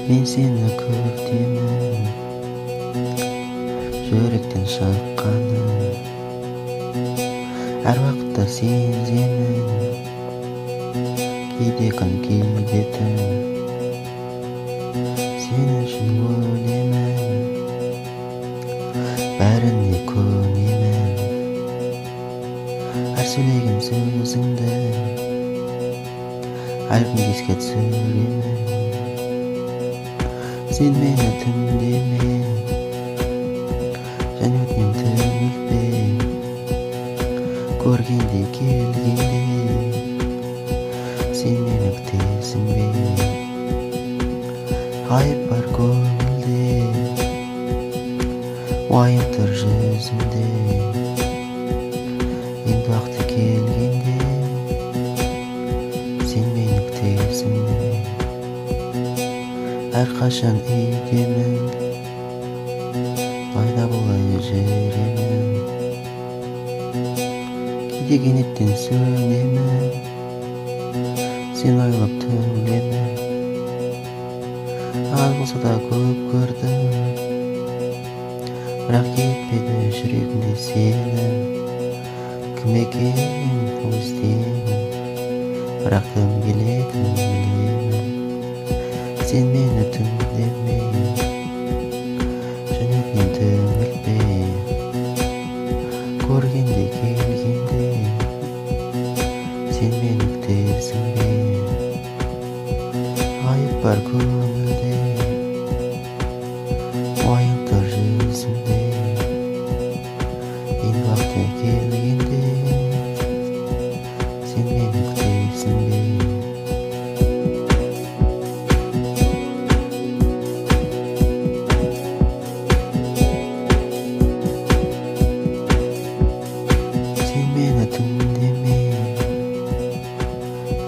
Мен сені күтемін, жүректен шыққаным. Әр уақытта сеземін, кейде күн, кейде түн. Сен үшін өлемін, бәріне көнемін. Әр сөйлеген сөзіңді әлі күнге еске түсіремін. Сен мені түндеме, және өтінем, түңілтпе. Көргенде, келгенде сен мені күтесің бе? Айып бар көңілде, уайым тұр жүзімде. Енді уақыты келгенде сен мені күтесің бе? Әрқашан үйдемін, былай да былай жүремін. Кейде кенеттен сөнемін, сені ойлап түңілемін. Аз болса да көп көрдім, бірақ кетпеді жүрегімде сенім. Кім екенін іздеймін, бірақ кім келетінін білемін. Сен мені түндеме, және өтінем, түңілтпе. Көргенде, келгенде сен мені күтесің бе? Айып бар көңілде, уайым тұр жүзімде. Енді уақыты келгенде сен мені күтесің бе? Сен мені түндеме,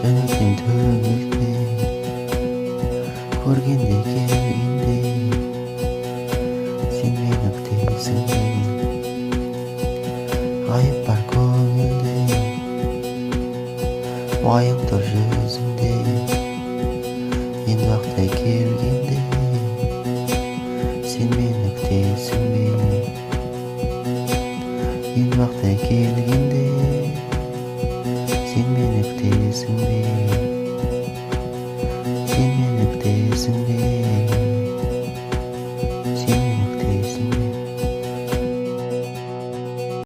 және өтінем, түңілтпе. Көргенде, келгенде сен мені күтесің бе? Айып бар көңілде, уайым тұр жүзімде. Енді уақыты келгенде сен мені күтесің бе? Енді уақыты келгенде сен мені күтесің бе? Сен мені күтесің бе?